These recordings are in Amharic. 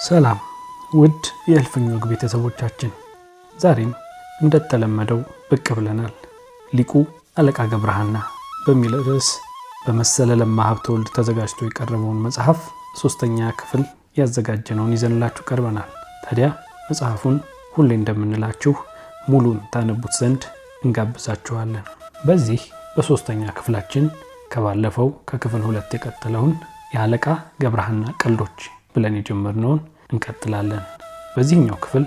ሰላም ውድ የእልፍኝ ወግ ቤተሰቦቻችን፣ ዛሬም እንደተለመደው ብቅ ብለናል። ሊቁ አለቃ ገብረሐና በሚል ርዕስ በመሰለ ለማ ሀብተወልድ ተዘጋጅቶ የቀረበውን መጽሐፍ 3ኛ ክፍል ያዘጋጀነውን ይዘንላችሁ ቀርበናል። ታዲያ መጽሐፉን ሁሌ እንደምንላችሁ ሙሉን ታነቡት ዘንድ እንጋብዛችኋለን። በዚህ በ3ኛ ክፍላችን ከባለፈው ከክፍል 2 የቀጠለውን የአለቃ ገብረሐና ቀልዶች ብለን የጀመርነውን እንቀጥላለን። በዚህኛው ክፍል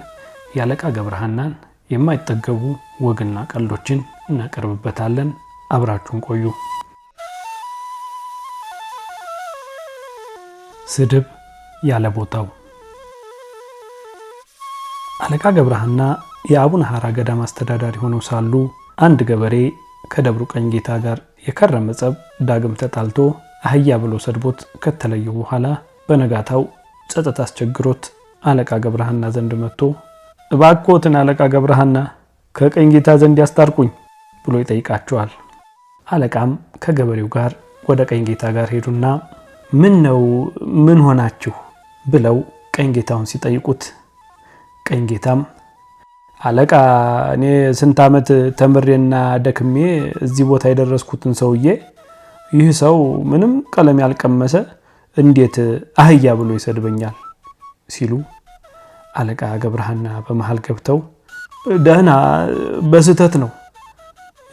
የአለቃ ገብረሐናን የማይጠገቡ ወግና ቀልዶችን እናቀርብበታለን። አብራችሁን ቆዩ። ስድብ ያለ ቦታው። አለቃ ገብረሐና የአቡነ ሐራ ገዳም አስተዳዳሪ ሆነው ሳሉ አንድ ገበሬ ከደብሩ ቀኝ ጌታ ጋር የከረመ ጸብ ዳግም ተጣልቶ አህያ ብሎ ሰድቦት ከተለየው በኋላ በነጋታው ጸጸት አስቸግሮት አለቃ ገብረሐና ዘንድ መጥቶ እባክዎትን አለቃ ገብረሐና ከቀኝ ጌታ ዘንድ ያስታርቁኝ ብሎ ይጠይቃቸዋል። አለቃም ከገበሬው ጋር ወደ ቀኝ ጌታ ጋር ሄዱና ምን ነው ምን ሆናችሁ ብለው ቀኝ ጌታውን ሲጠይቁት ቀኝ ጌታም አለቃ እኔ ስንት ዓመት ተምሬና ደክሜ እዚህ ቦታ የደረስኩትን ሰውዬ ይህ ሰው ምንም ቀለም ያልቀመሰ እንዴት አህያ ብሎ ይሰድበኛል ሲሉ አለቃ ገብረሐና በመሃል ገብተው ደህና በስህተት ነው፣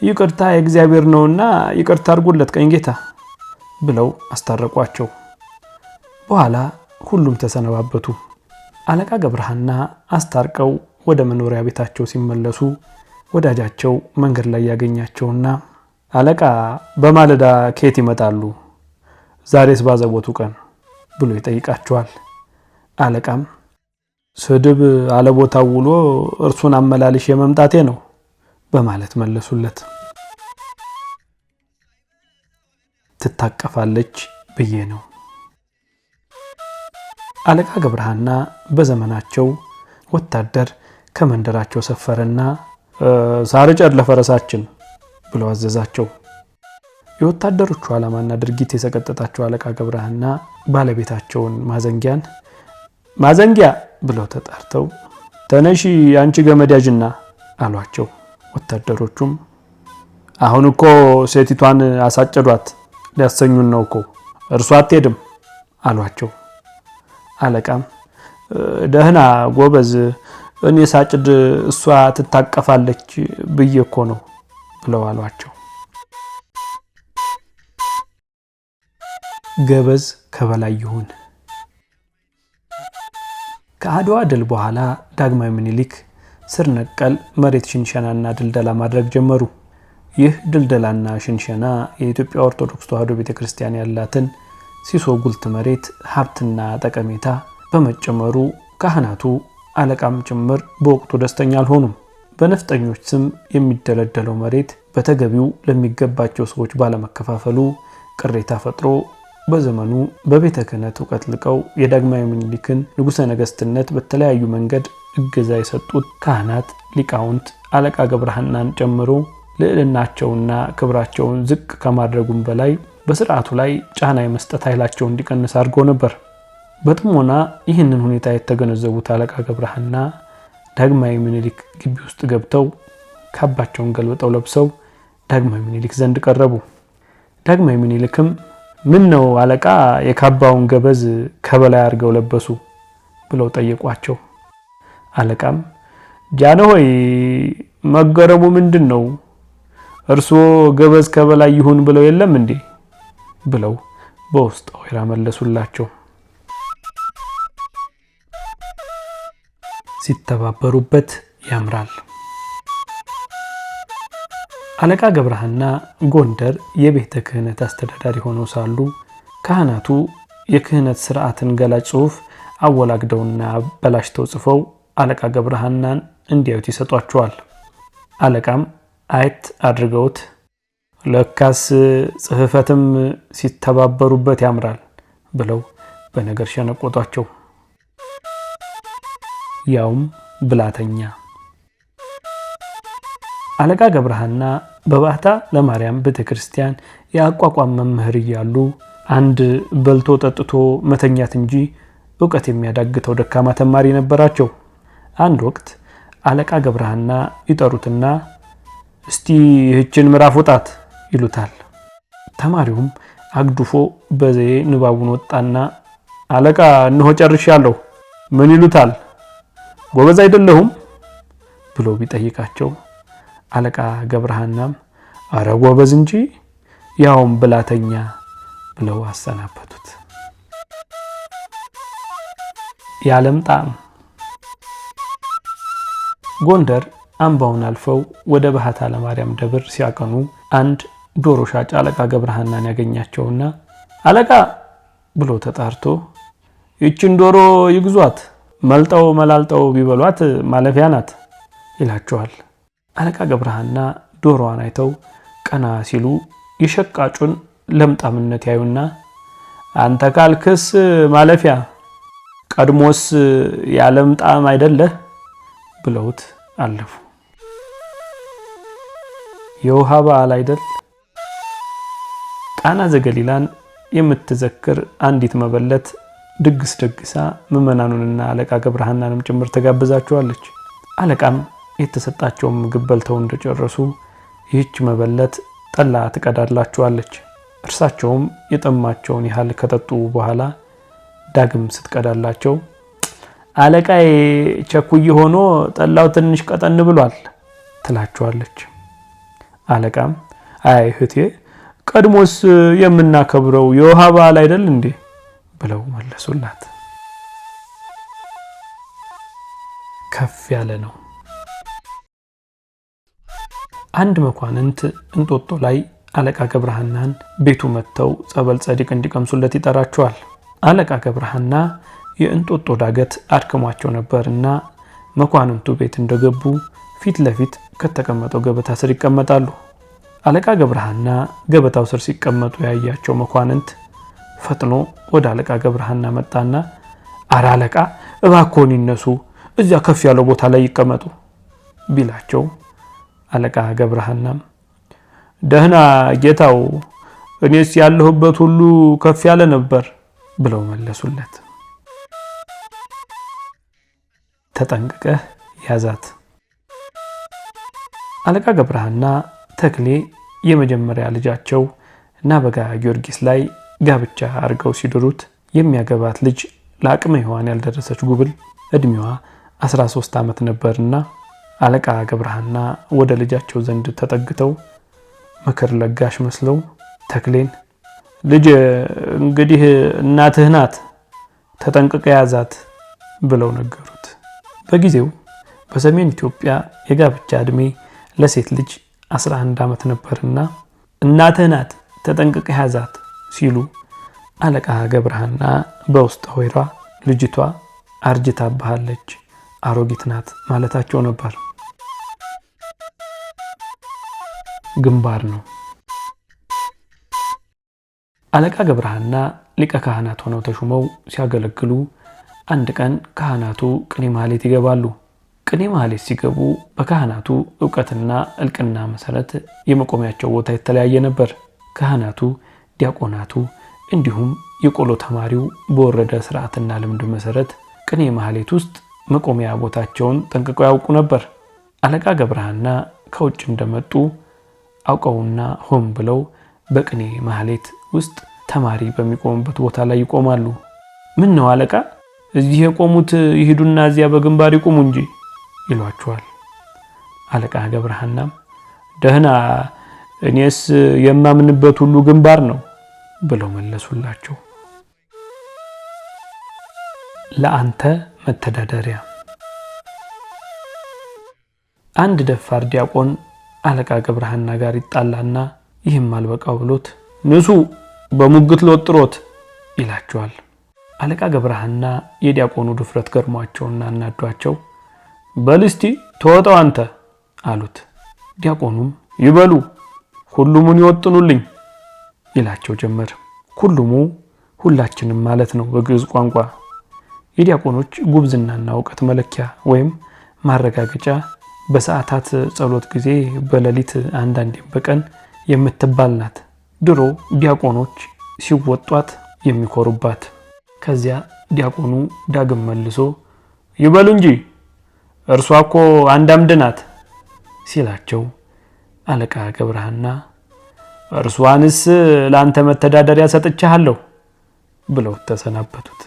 ይቅርታ የእግዚአብሔር ነውና ይቅርታ አድርጉለት ቀኝ ጌታ ብለው አስታረቋቸው። በኋላ ሁሉም ተሰነባበቱ። አለቃ ገብረሐና አስታርቀው ወደ መኖሪያ ቤታቸው ሲመለሱ ወዳጃቸው መንገድ ላይ ያገኛቸውና አለቃ በማለዳ ከየት ይመጣሉ? ዛሬስ ባዘቦቱ ቀን ብሎ ይጠይቃቸዋል። አለቃም ስድብ አለቦታው ውሎ እርሱን አመላልሼ መምጣቴ ነው በማለት መለሱለት። ትታቀፋለች ብዬ ነው። አለቃ ገብረሐና በዘመናቸው ወታደር ከመንደራቸው ሰፈረና ሳር ጨድ ለፈረሳችን ብለው አዘዛቸው። የወታደሮቹ ዓላማና ድርጊት የሰቀጠጣቸው አለቃ ገብረሐና ባለቤታቸውን ማዘንጊያን ማዘንጊያ ብለው ተጣርተው ተነሺ አንቺ ገመድ ያዥና አሏቸው። ወታደሮቹም አሁን እኮ ሴቲቷን አሳጨዷት ሊያሰኙን ነው እኮ እርሷ አትሄድም አሏቸው። አለቃም ደህና ጎበዝ፣ እኔ ሳጭድ እሷ ትታቀፋለች ብዬ እኮ ነው ብለው አሏቸው። ገበዝ ከበላይ ይሁን። ከአድዋ ድል በኋላ ዳግማዊ ምኒልክ ስር ነቀል መሬት ሽንሸናና ድልደላ ማድረግ ጀመሩ። ይህ ድልደላና ሽንሸና የኢትዮጵያ ኦርቶዶክስ ተዋሕዶ ቤተክርስቲያን ያላትን ሲሶ ጉልት መሬት ሀብትና ጠቀሜታ በመጨመሩ ካህናቱ አለቃም ጭምር በወቅቱ ደስተኛ አልሆኑም። በነፍጠኞች ስም የሚደለደለው መሬት በተገቢው ለሚገባቸው ሰዎች ባለመከፋፈሉ ቅሬታ ፈጥሮ በዘመኑ በቤተ ክህነት እውቀት ልቀው የዳግማዊ ምኒልክን ንጉሠ ነገሥትነት በተለያዩ መንገድ እገዛ የሰጡት ካህናት፣ ሊቃውንት አለቃ ገብረሐናን ጨምሮ ልዕልናቸውና ክብራቸውን ዝቅ ከማድረጉም በላይ በስርዓቱ ላይ ጫና የመስጠት ኃይላቸው እንዲቀንስ አድርጎ ነበር። በጥሞና ይህንን ሁኔታ የተገነዘቡት አለቃ ገብረሐና ዳግማዊ ምኒልክ ግቢ ውስጥ ገብተው ካባቸውን ገልብጠው ለብሰው ዳግማዊ ምኒልክ ዘንድ ቀረቡ። ዳግማዊ ምኒልክም ምን ነው አለቃ የካባውን ገበዝ ከበላይ አድርገው ለበሱ ብለው ጠየቋቸው። አለቃም ጃንሆይ መገረሙ ምንድነው? እርሶ ገበዝ ከበላይ ይሁን ብለው የለም እንዴ ብለው በውስጥ ወይራ መለሱላቸው። ሲተባበሩበት ያምራል። አለቃ ገብረሐና ጎንደር የቤተ ክህነት አስተዳዳሪ ሆነው ሳሉ ካህናቱ የክህነት ስርዓትን ገላጭ ጽሑፍ አወላግደውና በላሽተው ጽፈው አለቃ ገብረሐናን እንዲያዩት ይሰጧቸዋል። አለቃም አየት አድርገውት ለካስ ጽሕፈትም ሲተባበሩበት ያምራል ብለው በነገር ሸነቆጧቸው። ያውም ብላተኛ። አለቃ ገብረሐና በባህታ ለማርያም ቤተክርስቲያን የአቋቋም መምህር እያሉ አንድ በልቶ ጠጥቶ መተኛት እንጂ እውቀት የሚያዳግተው ደካማ ተማሪ ነበራቸው። አንድ ወቅት አለቃ ገብረሃና ይጠሩትና እስቲ ይህችን ምዕራፍ ውጣት ይሉታል። ተማሪውም አግዱፎ በዘዬ ንባቡን ወጣና አለቃ እነሆ ጨርሻለሁ፣ ምን ይሉታል? ጎበዝ አይደለሁም ብሎ ቢጠይቃቸው አለቃ ገብረሃናም አረ ጎበዝ እንጂ ያውም ብላተኛ ብለው አሰናበቱት። የዓለም ጣዕም። ጎንደር አምባውን አልፈው ወደ ባህታ ለማርያም ደብር ሲያቀኑ አንድ ዶሮ ሻጭ አለቃ ገብረሃናን ያገኛቸውና አለቃ ብሎ ተጣርቶ ይችን ዶሮ ይግዟት፣ መልጠው መላልጠው ቢበሏት ማለፊያ ናት ይላቸዋል። አለቃ ገብረሃና ዶሮዋን አይተው ቀና ሲሉ የሸቃጩን ለምጣምነት ያዩና አንተ ካልክስ ማለፊያ፣ ቀድሞስ የዓለም ጣዕም አይደለህ ብለውት አለፉ። የውሃ በዓል አይደል? ቃና ዘገሊላን የምትዘክር አንዲት መበለት ድግስ ደግሳ ምዕመናኑንና አለቃ ገብረሃናንም ጭምር ተጋብዛቸዋለች። አለቃም የተሰጣቸውን ምግብ በልተው እንደጨረሱ ይህች መበለት ጠላ ትቀዳላቸዋለች። እርሳቸውም የጠማቸውን ያህል ከጠጡ በኋላ ዳግም ስትቀዳላቸው አለቃዬ ቸኩይ ሆኖ ጠላው ትንሽ ቀጠን ብሏል ትላቸዋለች። አለቃም አይ እህቴ፣ ቀድሞስ የምናከብረው የውሃ በዓል አይደል እንዴ ብለው መለሱላት። ከፍ ያለ ነው። አንድ መኳንንት እንጦጦ ላይ አለቃ ገብረሃናን ቤቱ መጥተው ጸበል ጸዲቅ እንዲቀምሱለት ይጠራቸዋል። አለቃ ገብረሃና የእንጦጦ ዳገት አድክሟቸው ነበርና መኳንንቱ ቤት እንደገቡ ፊት ለፊት ከተቀመጠው ገበታ ስር ይቀመጣሉ። አለቃ ገብረሃና ገበታው ስር ሲቀመጡ ያያቸው መኳንንት ፈጥኖ ወደ አለቃ ገብረሃና መጣና አረ አለቃ እባክዎን ይነሱ፣ እዚያ ከፍ ያለው ቦታ ላይ ይቀመጡ ቢላቸው አለቃ ገብረሃናም ደህና ጌታው፣ እኔስ ያለሁበት ሁሉ ከፍ ያለ ነበር ብለው መለሱለት። ተጠንቅቀህ ያዛት። አለቃ ገብረሃና ተክሌ የመጀመሪያ ልጃቸው ናበጋ ጊዮርጊስ ላይ ጋብቻ አድርገው ሲድሩት የሚያገባት ልጅ ለአቅመ ሔዋን ያልደረሰች ጉብል እድሜዋ 13 ዓመት ነበርና አለቃ ገብረሃና ወደ ልጃቸው ዘንድ ተጠግተው ምክር ለጋሽ መስለው ተክሌን ልጅ እንግዲህ እናትህ ናት፣ ተጠንቅቀህ ያዛት ብለው ነገሩት። በጊዜው በሰሜን ኢትዮጵያ የጋብቻ እድሜ ለሴት ልጅ 11 ዓመት ነበርና እናትህ ናት ተጠንቅቀህ ያዛት ሲሉ አለቃ ገብረሃና በውስጠ ወይራ ልጅቷ አርጅታብሃለች፣ አሮጊት ናት ማለታቸው ነበር። ግንባር ነው። አለቃ ገብረሃና ሊቀ ካህናት ሆነው ተሹመው ሲያገለግሉ አንድ ቀን ካህናቱ ቅኔ ማህሌት ይገባሉ። ቅኔ ማህሌት ሲገቡ በካህናቱ እውቀትና እልቅና መሰረት የመቆሚያቸው ቦታ የተለያየ ነበር። ካህናቱ፣ ዲያቆናቱ እንዲሁም የቆሎ ተማሪው በወረደ ስርዓትና ልምድ መሰረት ቅኔ ማህሌት ውስጥ መቆሚያ ቦታቸውን ጠንቅቀው ያውቁ ነበር። አለቃ ገብረሃና ከውጭ እንደመጡ አውቀውና ሆን ብለው በቅኔ ማህሌት ውስጥ ተማሪ በሚቆሙበት ቦታ ላይ ይቆማሉ። ምን ነው አለቃ፣ እዚህ የቆሙት ይሂዱና እዚያ በግንባር ይቁሙ እንጂ ይሏቸዋል። አለቃ ገብረሃናም ደህና፣ እኔስ የማምንበት ሁሉ ግንባር ነው ብለው መለሱላቸው። ለአንተ መተዳደሪያ። አንድ ደፋር ዲያቆን አለቃ ገብረሃና ጋር ይጣላና ይህም አልበቃው ብሎት ንሱ በሙግት ልወጥሮት ይላቸዋል። አለቃ ገብረሃና የዲያቆኑ ድፍረት ገርሟቸውና አናዷቸው በልስቲ ተወጣው አንተ አሉት። ዲያቆኑም ይበሉ ሁሉሙን ይወጥኑልኝ ይላቸው ጀመር። ሁሉሙ ሁላችንም ማለት ነው በግዕዝ ቋንቋ። የዲያቆኖች ጉብዝናና እውቀት መለኪያ ወይም ማረጋገጫ በሰዓታት ጸሎት ጊዜ በሌሊት አንዳንዴም በቀን የምትባል ናት። ድሮ ዲያቆኖች ሲወጧት የሚኮሩባት። ከዚያ ዲያቆኑ ዳግም መልሶ ይበሉ እንጂ እርሷ እኮ አንድ አምድ ናት ሲላቸው አለቃ ገብረሃና እርሷንስ ላንተ መተዳደሪያ ሰጥቻለሁ ብለው ተሰናበቱት።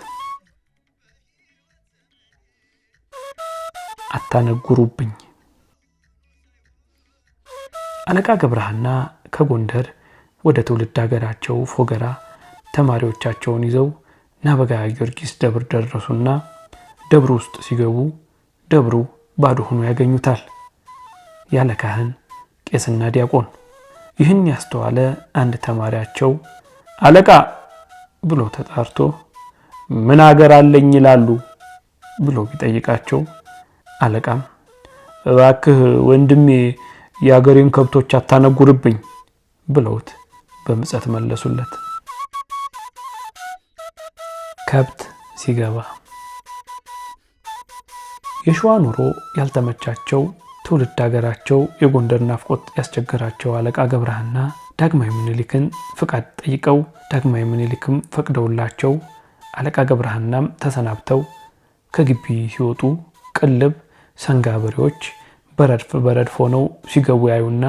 አታነጉሩብኝ። አለቃ ገብረሃና ከጎንደር ወደ ትውልድ ሀገራቸው ፎገራ ተማሪዎቻቸውን ይዘው ናበጋ ጊዮርጊስ ደብር ደረሱና ደብሩ ውስጥ ሲገቡ ደብሩ ባዶ ሆኖ ያገኙታል፣ ያለ ካህን ቄስና ዲያቆን። ይህን ያስተዋለ አንድ ተማሪያቸው አለቃ ብሎ ተጣርቶ ምን አገር አለኝ ይላሉ ብሎ ቢጠይቃቸው አለቃም እባክህ ወንድሜ የአገሬን ከብቶች አታነጉርብኝ ብለውት በምጸት መለሱለት። ከብት ሲገባ የሸዋ ኑሮ ያልተመቻቸው ትውልድ ሀገራቸው የጎንደር ናፍቆት ያስቸገራቸው አለቃ ገብረሃና ዳግማዊ ምኒልክን ፍቃድ ጠይቀው ዳግማዊ ምኒልክም ፈቅደውላቸው አለቃ ገብረሃናም ተሰናብተው ከግቢ ሲወጡ ቅልብ ሰንጋ በሬዎች በረድፍ በረድፍ ሆነው ሲገቡ ያዩና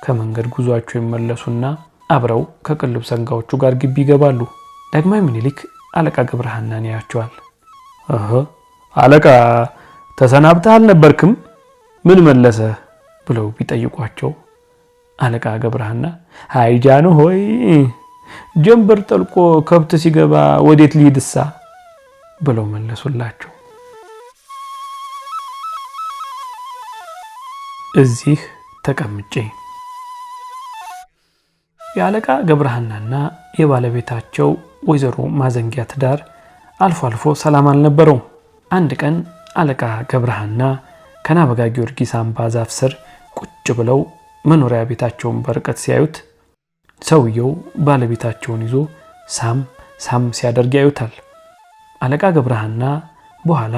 ከመንገድ ጉዟቸው ይመለሱና አብረው ከቅልብ ሰንጋዎቹ ጋር ግቢ ይገባሉ። ዳግማዊ ምኒልክ አለቃ ገብረሃናን ያያቸዋል። እህ አለቃ ተሰናብተህ አልነበርክም? ምን መለሰህ? ብለው ቢጠይቋቸው አለቃ ገብረሃና አይ ጃንሆይ ጀንበር ጠልቆ ከብት ሲገባ ወዴት ሊሄድሳ ብለው መለሱላቸው። እዚህ ተቀምጬ የአለቃ ገብረሃናና የባለቤታቸው ወይዘሮ ማዘንጊያ ትዳር አልፎ አልፎ ሰላም አልነበረውም። አንድ ቀን አለቃ ገብረሃና ከናበጋ ጊዮርጊስ አምባ ዛፍ ስር ቁጭ ብለው መኖሪያ ቤታቸውን በርቀት ሲያዩት ሰውየው ባለቤታቸውን ይዞ ሳም ሳም ሲያደርግ ያዩታል። አለቃ ገብረሃና በኋላ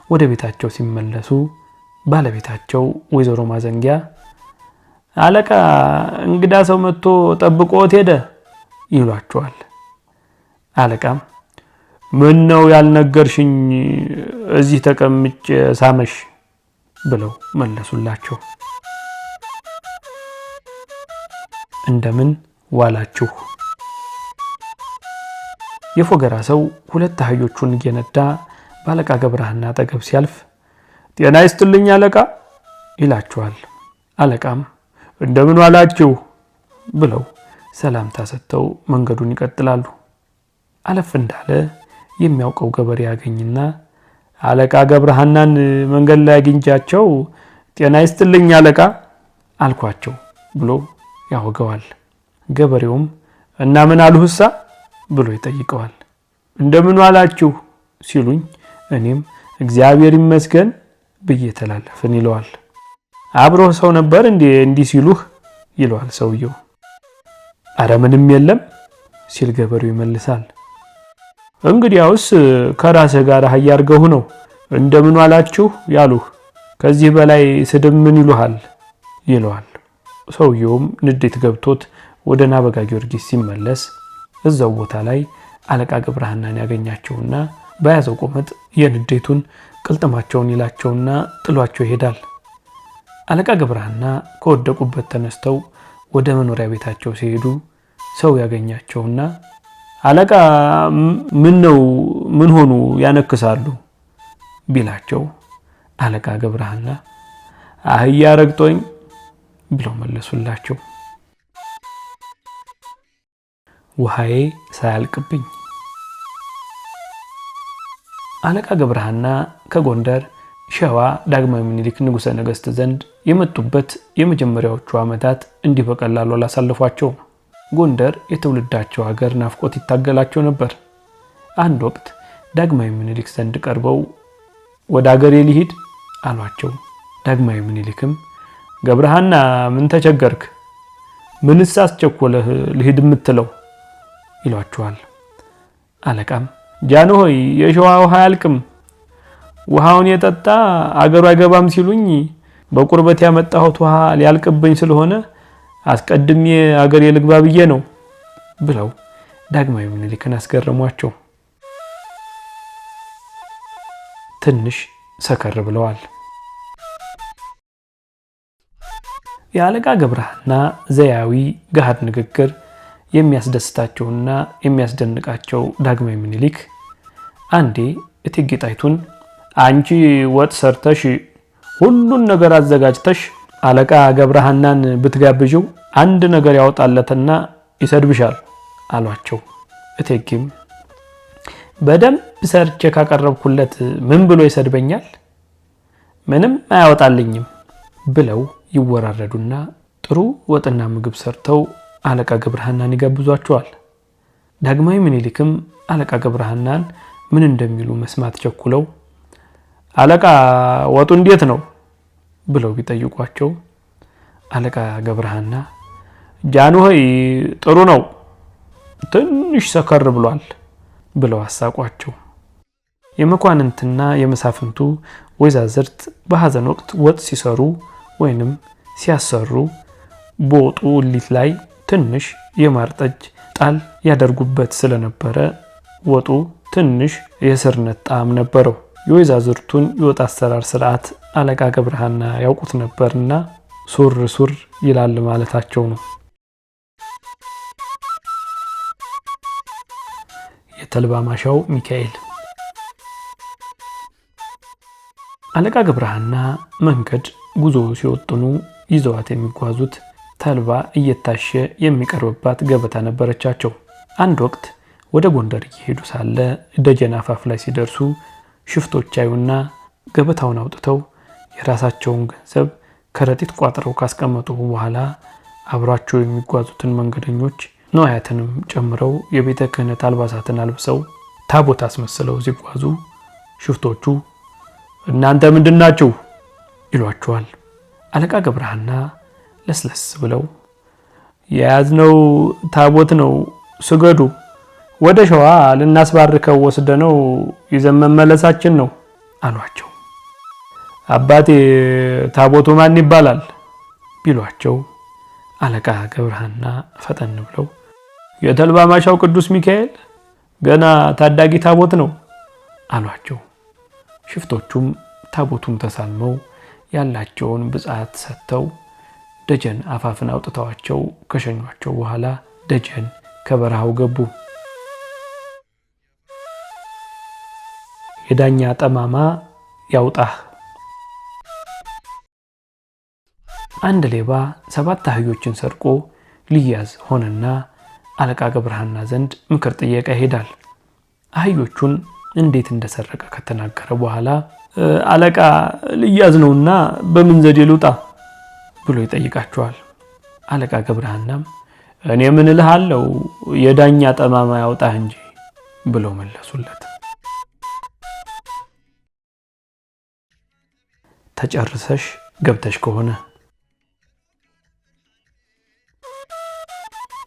ወደ ቤታቸው ሲመለሱ ባለቤታቸው ወይዘሮ ማዘንጊያ አለቃ እንግዳ ሰው መጥቶ ጠብቆት ሄደ ይሏቸዋል። አለቃም ምን ነው ያልነገርሽኝ እዚህ ተቀምጬ ሳመሽ ብለው መለሱላቸው። እንደምን ዋላችሁ። የፎገራ ሰው ሁለት አህዮቹን እየነዳ በአለቃ ገብረሃና አጠገብ ሲያልፍ ጤና ይስጥልኝ አለቃ ይላቸዋል። አለቃም እንደምን ዋላችሁ ብለው ሰላምታ ሰጥተው መንገዱን ይቀጥላሉ። አለፍ እንዳለ የሚያውቀው ገበሬ ያገኝና አለቃ ገብረሃናን መንገድ ላይ አግኝቻቸው ጤና ይስጥልኝ አለቃ አልኳቸው ብሎ ያወገዋል። ገበሬውም እና ምን አልሁሳ ብሎ ይጠይቀዋል። እንደምን ዋላችሁ ሲሉኝ እኔም እግዚአብሔር ይመስገን ብዬ ተላለፍን ይለዋል። አብሮህ ሰው ነበር እንዴ እንዲህ ሲሉህ ይለዋል ሰውየው። አረ ምንም የለም ሲል ገበሬው ይመልሳል። እንግዲያውስ ከራስህ ጋር አህያ አድርገው ነው እንደምን ዋላችሁ ያሉህ፣ ከዚህ በላይ ስድብ ምን ይሉሃል ይለዋል። ሰውየውም ንዴት ገብቶት ወደ ናበጋ ጊዮርጊስ ሲመለስ እዛው ቦታ ላይ አለቃ ገብረሃናን ያገኛቸውና በያዘው ቆመጥ የንዴቱን ቅልጥማቸውን ይላቸውና ጥሏቸው ይሄዳል። አለቃ ገብረሃና ከወደቁበት ተነስተው ወደ መኖሪያ ቤታቸው ሲሄዱ ሰው ያገኛቸውና አለቃ ምን ነው ምን ሆኑ ያነክሳሉ ቢላቸው አለቃ ገብረሃና አህያ ረግጦኝ ብለው መለሱላቸው። ውሃዬ ሳያልቅብኝ። አለቃ ገብረሃና ከጎንደር ሸዋ ዳግማዊ ምኒልክ ንጉሠ ነገሥት ዘንድ የመጡበት የመጀመሪያዎቹ ዓመታት እንዲህ በቀላሉ አላሳለፏቸውም። ጎንደር የትውልዳቸው ሀገር ናፍቆት ይታገላቸው ነበር። አንድ ወቅት ዳግማዊ ምኒልክ ዘንድ ቀርበው ወደ አገሬ ልሂድ አሏቸው። ዳግማዊ ምኒልክም ገብረሃና ምን ተቸገርክ? ምንስ አስቸኮለህ ልሂድ የምትለው ይሏቸዋል። አለቃም ጃንሆይ የሸዋ ውሃ አያልቅም፣ ውሃውን የጠጣ አገሩ አይገባም ሲሉኝ በቁርበት ያመጣሁት ውሃ ሊያልቅብኝ ስለሆነ አስቀድሜ አገሬ ልግባ ብዬ ነው ብለው ዳግማዊ ምኒልክን አስገረሟቸው። ትንሽ ሰከር ብለዋል። የአለቃ ገብረሃና ዘያዊ ገሃድ ንግግር የሚያስደስታቸውና የሚያስደንቃቸው ዳግማዊ ምኒልክ አንዴ እቴጌ ጣይቱን አንቺ ወጥ ሰርተሽ ሁሉን ነገር አዘጋጅተሽ አለቃ ገብረሃናን ብትጋብዥው አንድ ነገር ያወጣለትና ይሰድብሻል አሏቸው። እቴጌም በደንብ ሰርቼ ካቀረብኩለት ምን ብሎ ይሰድበኛል? ምንም አያወጣልኝም ብለው ይወራረዱና ጥሩ ወጥና ምግብ ሰርተው አለቃ ገብረሃናን ይጋብዟቸዋል። ዳግማዊ ምኒልክም አለቃ ገብረሃናን ምን እንደሚሉ መስማት ቸኩለው አለቃ ወጡ እንዴት ነው ብለው ቢጠይቋቸው አለቃ ገብረሃና ጃንሆይ ጥሩ ነው፣ ትንሽ ሰከር ብሏል ብለው አሳቋቸው። የመኳንንትና የመሳፍንቱ ወይዛዝርት በሐዘን ወቅት ወጥ ሲሰሩ ወይንም ሲያሰሩ በወጡ ሊት ላይ ትንሽ የማር ጠጅ ጣል ያደርጉበት ስለነበረ ወጡ ትንሽ የስርነት ጣዕም ነበረው። የወይዛዝርቱን የወጥ አሰራር ስርዓት አለቃ ገብረሃና ያውቁት ነበርና ሱር ሱር ይላል ማለታቸው ነው። የተልባ ማሻው ሚካኤል። አለቃ ገብረሃና መንገድ ጉዞ ሲወጥኑ ይዘዋት የሚጓዙት ተልባ እየታሸ የሚቀርብባት ገበታ ነበረቻቸው። አንድ ወቅት ወደ ጎንደር እየሄዱ ሳለ ደጀን አፋፍ ላይ ሲደርሱ ሽፍቶች አዩና ገበታውን አውጥተው የራሳቸውን ገንዘብ ከረጢት ቋጥረው ካስቀመጡ በኋላ አብሯቸው የሚጓዙትን መንገደኞች ንዋያትንም ጨምረው የቤተ ክህነት አልባሳትን አልብሰው ታቦት አስመስለው ሲጓዙ ሽፍቶቹ እናንተ ምንድናችሁ ይሏቸዋል። አለቃ ገብረሃና ለስለስ ብለው የያዝነው ታቦት ነው፣ ስገዱ፣ ወደ ሸዋ ልናስባርከው ወስደነው ይዘን መመለሳችን ነው አሏቸው። አባቴ ታቦቱ ማን ይባላል ቢሏቸው አለቃ ገብረሃና ፈጠን ብለው የተልባ ማሻው ቅዱስ ሚካኤል ገና ታዳጊ ታቦት ነው አሏቸው። ሽፍቶቹም ታቦቱን ተሳልመው ያላቸውን ብጻት ሰጥተው ደጀን አፋፍን አውጥተዋቸው ከሸኟቸው በኋላ ደጀን ከበረሃው ገቡ። የዳኛ ጠማማ ያውጣህ። አንድ ሌባ 7 አህዮችን ሰርቆ ሊያዝ ሆነና አለቃ ገብረሃና ዘንድ ምክር ጥየቃ ይሄዳል። አህዮቹን እንዴት እንደሰረቀ ከተናገረ በኋላ አለቃ ሊያዝ ነውና በምን ዘዴ ልውጣ ብሎ ይጠይቃቸዋል። አለቃ ገብረሃናም እኔ ምን እልሃለሁ የዳኛ ጠማማ ያውጣህ እንጂ ብለው መለሱለት። ተጨርሰሽ ገብተሽ ከሆነ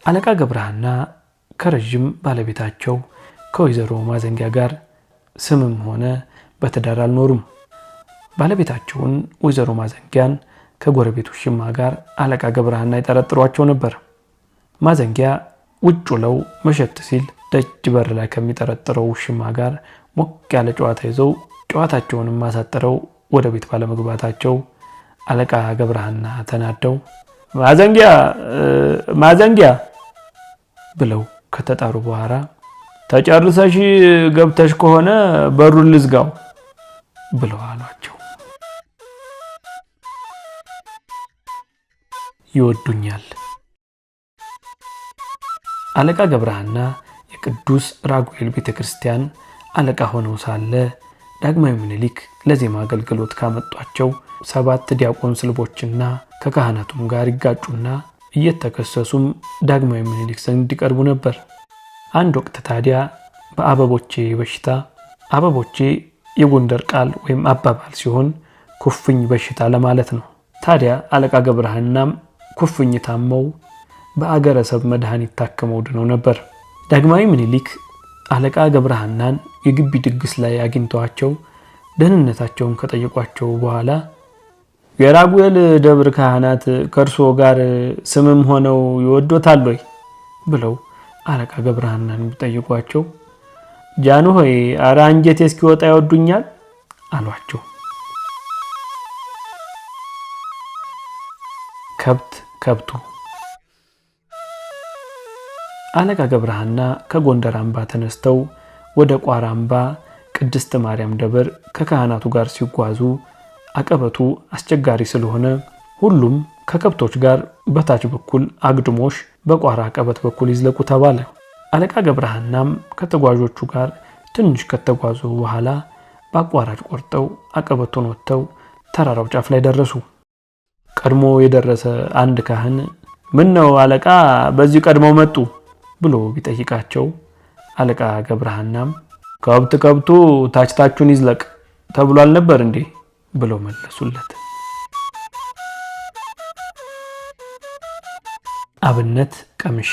አለቃ ገብረሃና ከረጅም ባለቤታቸው ከወይዘሮ ማዘንጊያ ጋር ስምም ሆነ በትዳር አልኖሩም። ባለቤታቸውን ወይዘሮ ማዘንጊያን ከጎረቤቱ ሽማ ጋር አለቃ ገብረሃና ይጠረጥሯቸው ነበር። ማዘንጊያ ውጭ ውለው መሸት ሲል ደጅ በር ላይ ከሚጠረጥረው ሽማ ጋር ሞቅ ያለ ጨዋታ ይዘው ጨዋታቸውንም ማሳጠረው ወደ ቤት ባለመግባታቸው አለቃ ገብረሃና ተናደው ማዘንጊያ ማዘንጊያ ብለው ከተጣሩ በኋላ ተጨርሰሽ ገብተሽ ከሆነ በሩን ልዝጋው ብለው አሏቸው። ይወዱኛል። አለቃ ገብረሃና የቅዱስ ራጉኤል ቤተክርስቲያን አለቃ ሆነው ሳለ ዳግማዊ ምኒልክ ለዜማ አገልግሎት ካመጧቸው 7 ዲያቆን ስልቦችና ከካህናቱም ጋር ይጋጩና እየተከሰሱም ዳግማዊ ምኒልክ ዘንድ ይቀርቡ ነበር። አንድ ወቅት ታዲያ በአበቦቼ በሽታ፣ አበቦቼ የጎንደር ቃል ወይም አባባል ሲሆን ኩፍኝ በሽታ ለማለት ነው። ታዲያ አለቃ ገብረሃናም ኩፍኝ ታመው በአገረሰብ መድኃኒት ታክመው ድነው ነበር። ዳግማዊ ምኒልክ አለቃ ገብረሃናን የግቢ ድግስ ላይ አግኝተዋቸው ደህንነታቸውን ከጠየቋቸው በኋላ የራጉኤል ደብር ካህናት ከእርሶ ጋር ስምም ሆነው ይወዶታል ወይ ብለው አለቃ ገብረሃናን ቢጠይቋቸው ጃንሆይ ኧረ አንጀቴ እስኪወጣ ይወዱኛል አሏቸው። ከብት ከብቱ። አለቃ ገብረሃና ከጎንደር አምባ ተነስተው ወደ ቋራ አምባ ቅድስት ማርያም ደብር ከካህናቱ ጋር ሲጓዙ አቀበቱ አስቸጋሪ ስለሆነ ሁሉም ከከብቶች ጋር በታች በኩል አግድሞሽ በቋራ አቀበት በኩል ይዝለቁ ተባለ። አለቃ ገብረሃናም ከተጓዦቹ ጋር ትንሽ ከተጓዙ በኋላ በአቋራጭ ቆርጠው አቀበቱን ወጥተው ተራራው ጫፍ ላይ ደረሱ። ቀድሞ የደረሰ አንድ ካህን ምን ነው አለቃ በዚህ ቀድመው መጡ ብሎ ቢጠይቃቸው አለቃ ገብረሃናም ከብት ከብቱ ታች ታቹን ይዝለቅ ተብሏል ነበር እንዴ ብለው መለሱለት። አብነት ቀምሼ።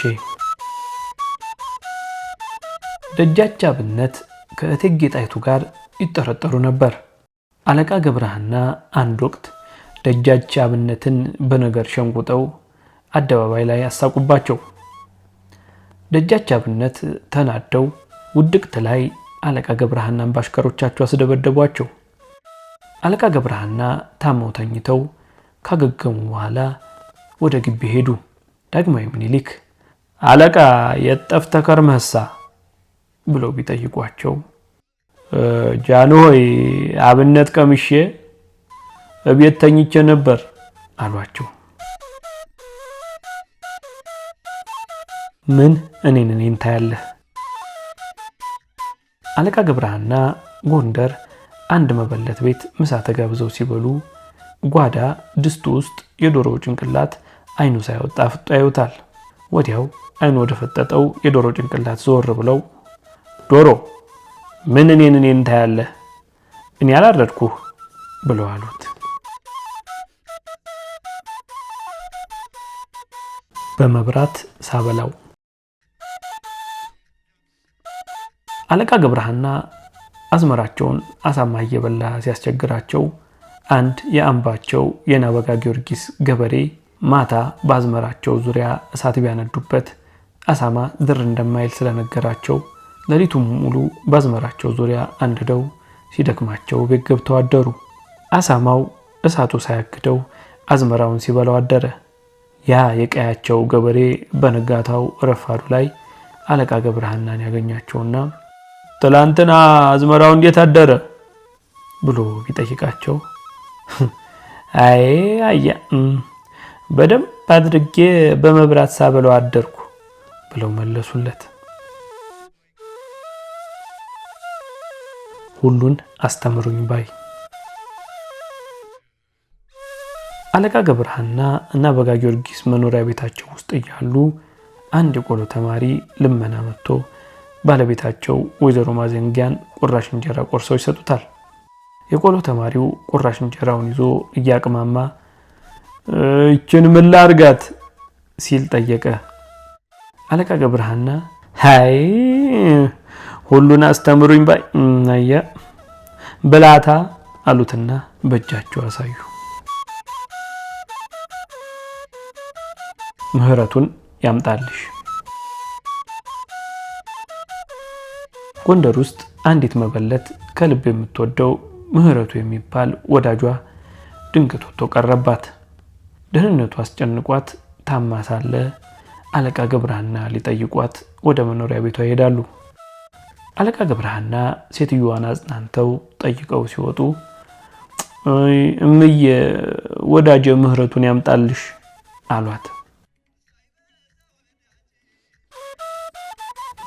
ደጃች አብነት ከእቴጌ ጣይቱ ጋር ይጠረጠሩ ነበር። አለቃ ገብረሃና አንድ ወቅት ደጃች አብነትን በነገር ሸንቁጠው አደባባይ ላይ አሳቁባቸው። ደጃች አብነት ተናደው ውድቅት ላይ አለቃ ገብረሃናን ባሽከሮቻቸው አስደበደቧቸው። አለቃ ገብረሃና ታመው ተኝተው ካገገሙ በኋላ ወደ ግቢ ሄዱ። ዳግማዊ ምኒልክ አለቃ የት ጠፍተህ ከርመህሳ ብለው ቢጠይቋቸው ጃንሆይ አብነት ቀምሼ እቤት ተኝቼ ነበር አሏቸው። ምን እኔን እኔን ታያለህ? አለቃ ገብረሃና ጎንደር አንድ መበለት ቤት ምሳ ተጋብዘው ሲበሉ ጓዳ ድስቱ ውስጥ የዶሮ ጭንቅላት አይኑ ሳይወጣ ፍጦ ያዩታል። ወዲያው አይኑ ወደ ፈጠጠው የዶሮ ጭንቅላት ዞር ብለው ዶሮ ምን እኔን እኔን ታያለህ? እኔ አላረድኩህ ብለው አሉት። በመብራት ሳበላው። አለቃ ገብረሃና አዝመራቸውን አሳማ እየበላ ሲያስቸግራቸው አንድ የአምባቸው የናበጋ ጊዮርጊስ ገበሬ ማታ በአዝመራቸው ዙሪያ እሳት ቢያነዱበት አሳማ ዝር እንደማይል ስለነገራቸው ሌሊቱን ሙሉ በአዝመራቸው ዙሪያ አንድደው ሲደክማቸው ቤት ገብተው አደሩ። አሳማው እሳቱ ሳያግደው አዝመራውን ሲበላው አደረ። ያ የቀያቸው ገበሬ በነጋታው ረፋዱ ላይ አለቃ ገብረሃናን ያገኛቸውና ትላንትና አዝመራው እንዴት አደረ ብሎ ቢጠይቃቸው አይ አያ በደንብ አድርጌ በመብራት ሳበለው አደርኩ ብለው መለሱለት። ሁሉን አስተምሩኝ ባይ። አለቃ ገብረሃና እና በጋ ጊዮርጊስ መኖሪያ ቤታቸው ውስጥ እያሉ አንድ የቆሎ ተማሪ ልመና መጥቶ ባለቤታቸው ወይዘሮ ማዘንጊያን ቁራሽ እንጀራ ቆርሰው ይሰጡታል። የቆሎ ተማሪው ቁራሽ እንጀራውን ይዞ እያቅማማ ይችን ምን ላድርጋት ሲል ጠየቀ። አለቃ ገብረሃና ሃይ ሁሉን አስተምሩኝ ባይ አያ ብላታ አሉትና በእጃቸው አሳዩ። ምህረቱን ያምጣልሽ። ጎንደር ውስጥ አንዲት መበለት ከልብ የምትወደው ምህረቱ የሚባል ወዳጇ ድንገት ወጥቶ ቀረባት። ደህንነቱ አስጨንቋት ታማ ሳለ አለቃ ገብረሃና ሊጠይቋት ወደ መኖሪያ ቤቷ ይሄዳሉ። አለቃ ገብረሃና ሴትዮዋን አጽናንተው ጠይቀው ሲወጡ እምዬ ወዳጄ ምህረቱን ያምጣልሽ አሏት።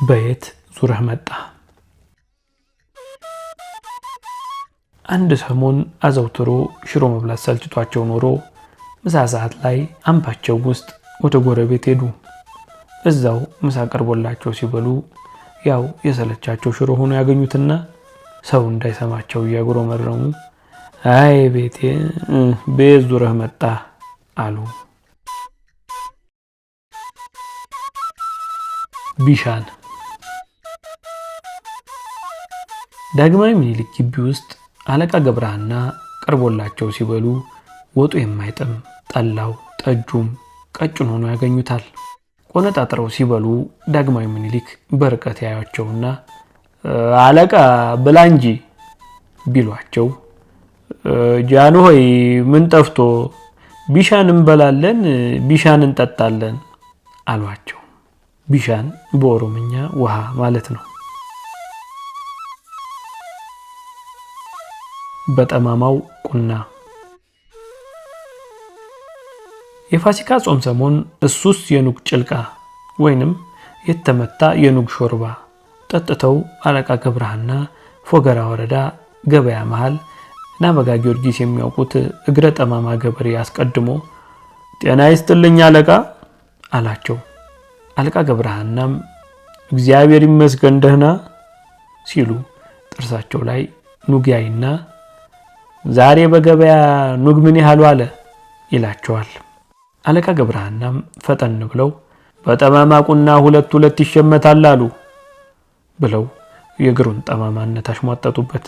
በየት ዙረህ መጣ? አንድ ሰሞን አዘውትሮ ሽሮ መብላት ሰልችቷቸው ኖሮ ምሳ ሰዓት ላይ አምባቸው ውስጥ ወደ ጎረቤት ሄዱ። እዛው ምሳ ቀርቦላቸው ሲበሉ ያው የሰለቻቸው ሽሮ ሆኖ ያገኙትና ሰው እንዳይሰማቸው እያጉረመረሙ አይ ቤቴ በየት ዙረህ መጣ አሉ። ቢሻን። ዳግማዊ ምኒልክ ግቢ ውስጥ አለቃ ገብረሃና ቀርቦላቸው ሲበሉ ወጡ የማይጥም ጠላው ጠጁም ቀጭን ሆኖ ያገኙታል። ቆነጣጥረው ሲበሉ ዳግማዊ ምኒልክ በርቀት ያዩአቸውና አለቃ ብላ እንጂ ቢሏቸው ጃንሆይ ምን ጠፍቶ ቢሻን እንበላለን ቢሻን እንጠጣለን አሏቸው። ቢሻን በኦሮምኛ ውሃ ማለት ነው። በጠማማው ቁና። የፋሲካ ጾም ሰሞን እሱስ የኑግ ጭልቃ ወይንም የተመታ የኑግ ሾርባ ጠጥተው አለቃ ገብረሃና ፎገራ ወረዳ ገበያ መሃል ናበጋ ጊዮርጊስ የሚያውቁት እግረ ጠማማ ገበሬ አስቀድሞ ጤና ይስጥልኝ አለቃ አላቸው። አለቃ ገብረሃናም እግዚአብሔር ይመስገን ደህና ሲሉ ጥርሳቸው ላይ ኑግ ያይና ዛሬ በገበያ ኑግ ምን ያህል ዋለ ይላቸዋል። አለቃ ገብረሃናም ፈጠን ብለው በጠማማ ቁና 2-2 ይሸመታል አሉ ብለው የእግሩን ጠማማነት አሽሟጠጡበት።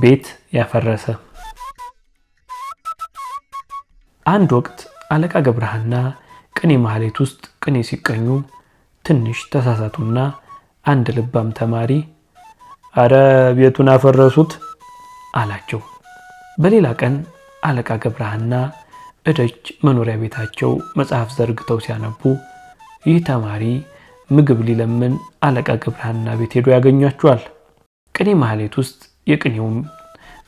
ቤት ያፈረሰ። አንድ ወቅት አለቃ ገብረሃና ቅኔ ማህሌት ውስጥ ቅኔ ሲቀኙ ትንሽ ተሳሳቱና አንድ ልባም ተማሪ አረ ቤቱን አፈረሱት አላቸው። በሌላ ቀን አለቃ ገብረሃና እደጅ መኖሪያ ቤታቸው መጽሐፍ ዘርግተው ሲያነቡ ይህ ተማሪ ምግብ ሊለምን አለቃ ገብረሃና ቤት ሄዶ ያገኛቸዋል። ቅኔ ማህሌት ውስጥ የቅኔውም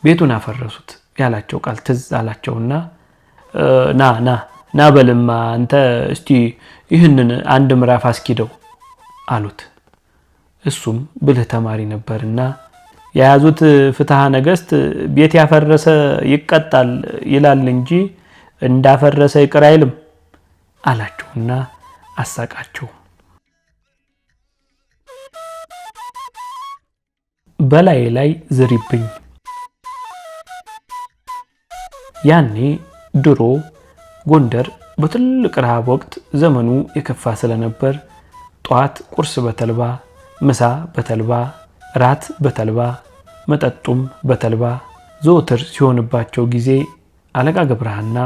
ቤቱን አፈረሱት ያላቸው ቃል ትዝ አላቸውና ና ና ና በልማ አንተ እስቲ ይህንን አንድ ምዕራፍ አስኪደው አሉት። እሱም ብልህ ተማሪ ነበርና የያዙት ፍትሐ ነገሥት ቤት ያፈረሰ ይቀጣል ይላል እንጂ እንዳፈረሰ ይቅር አይልም አላቸውና አሳቃቸው። በላይ ላይ ዝሪብኝ። ያኔ ድሮ ጎንደር በትልቅ ረሃብ ወቅት ዘመኑ የከፋ ስለነበር ጧት ቁርስ በተልባ፣ ምሳ በተልባ፣ ራት በተልባ፣ መጠጡም በተልባ ዘወትር ሲሆንባቸው ጊዜ አለቃ ገብረሃና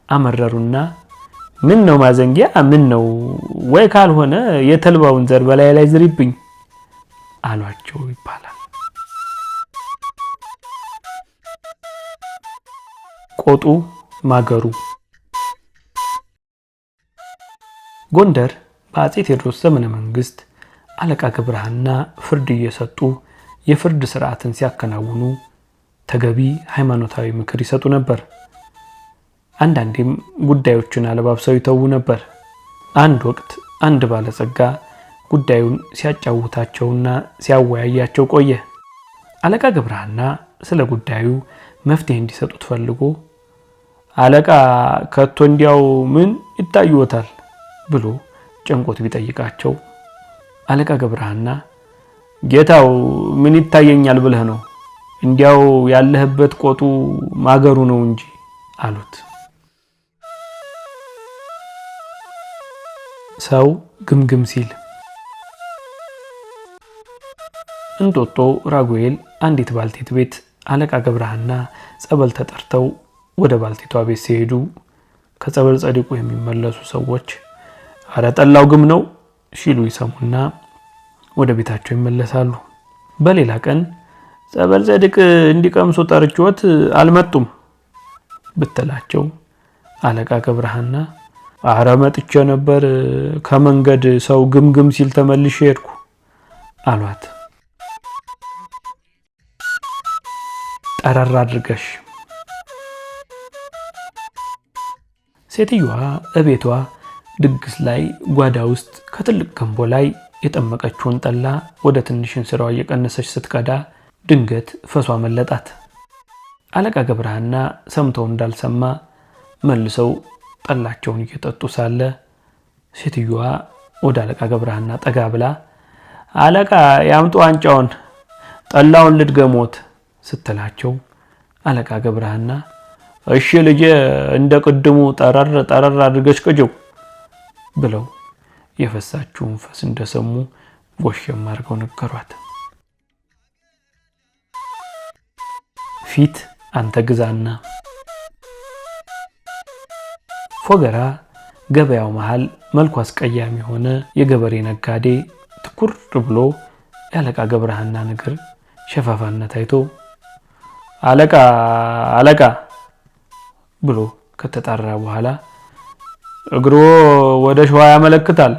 አመረሩና ምን ነው ማዘንጊያ ምን ነው ወይ ካልሆነ የተልባውን ዘር በላይ ላይ ዝሪብኝ አሏቸው ይባላል። ቆጡ ማገሩ። ጎንደር በአፄ ቴዎድሮስ ዘመነ መንግስት አለቃ ገብረሃና ፍርድ እየሰጡ የፍርድ ስርዓትን ሲያከናውኑ ተገቢ ሃይማኖታዊ ምክር ይሰጡ ነበር። አንዳንዴም ጉዳዮችን አለባብሰው ይተዉ ነበር። አንድ ወቅት አንድ ባለጸጋ ጉዳዩን ሲያጫውታቸውና ሲያወያያቸው ቆየ። አለቃ ገብረሃና ስለ ጉዳዩ መፍትሄ እንዲሰጡት ፈልጎ አለቃ ከቶ እንዲያው ምን ይታዩታል ብሎ ጨንቆት ቢጠይቃቸው አለቃ ገብረሃና ጌታው ምን ይታየኛል ብለህ ነው? እንዲያው ያለህበት ቆጡ ማገሩ ነው እንጂ አሉት። ሰው ግምግም ሲል። እንጦጦ ራጉኤል አንዲት ባልቴት ቤት አለቃ ገብረሃና ጸበል ተጠርተው ወደ ባልቴቷ ቤት ሲሄዱ ከጸበል ጸዲቁ የሚመለሱ ሰዎች አረ ጠላው ግም ነው ሲሉ ይሰሙና ወደ ቤታቸው ይመለሳሉ። በሌላ ቀን ጸበል ጸዲቅ እንዲቀምሱ ጠርቼዎት አልመጡም ብትላቸው አለቃ ገብረሃና አረ መጥቼ ነበር፣ ከመንገድ ሰው ግምግም ሲል ተመልሼ ሄድኩ አሏት። ጠረር አድርገሽ። ሴትዮዋ እቤቷ ድግስ ላይ ጓዳ ውስጥ ከትልቅ ገንቦ ላይ የጠመቀችውን ጠላ ወደ ትንሽ እንስራዋ እየቀነሰች ስትቀዳ ድንገት ፈሷ መለጣት። አለቃ ገብረሃና ሰምተው እንዳልሰማ መልሰው ጠላቸውን እየጠጡ ሳለ ሴትዮዋ ወደ አለቃ ገብረሃና ጠጋ ብላ አለቃ ያምጡ ዋንጫውን ጠላውን ልድገሞት ስትላቸው አለቃ ገብረሃና እሺ ልጄ እንደ ቅድሙ ጠረር ጠረር አድርገሽ ቅጂው ብለው የፈሳችውን ፈስ እንደሰሙ ጎሸም አድርገው ነገሯት። ፊት አንተ ግዛና። ፎገራ ገበያው መሃል መልኩ አስቀያሚ የሆነ የገበሬ ነጋዴ ትኩር ብሎ ያለቃ ገብረሃና ነገር ሸፋፋነት አይቶ አለቃ አለቃ ብሎ ከተጣራ በኋላ እግሮ ወደ ሸዋ ያመለክታል፣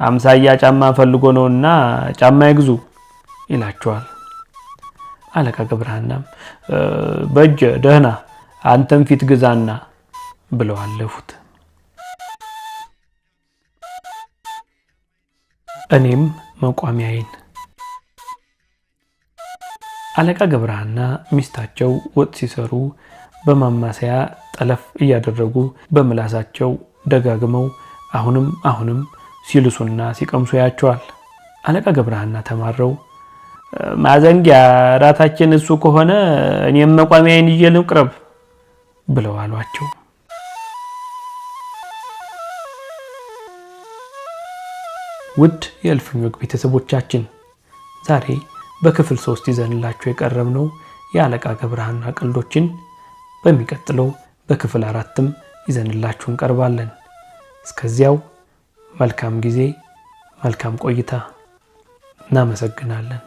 አምሳያ ጫማ ፈልጎ ነውና ጫማ ይግዙ ይላቸዋል። አለቃ ገብረሐናም በጀ ደህና አንተም ፊት ግዛና ብለው አለፉት። እኔም መቋሚያዬን። አለቃ ገብረሐና ሚስታቸው ወጥ ሲሰሩ በማማሰያ ጠለፍ እያደረጉ በምላሳቸው ደጋግመው አሁንም አሁንም ሲልሱና ሲቀምሱ ያቸዋል። አለቃ ገብረሐና ተማረው ማዘንጊያ ራታችን እሱ ከሆነ እኔም መቋሚያዬን ይዤ ልቅረብ ብለው አሏቸው። ውድ የእልፍኝ ወግ ቤተሰቦቻችን ዛሬ በክፍል 3 ይዘንላችሁ የቀረብነው የአለቃ ገብረሐና ቀልዶችን በሚቀጥለው በክፍል 4ም ይዘንላችሁ እንቀርባለን። እስከዚያው መልካም ጊዜ፣ መልካም ቆይታ። እናመሰግናለን።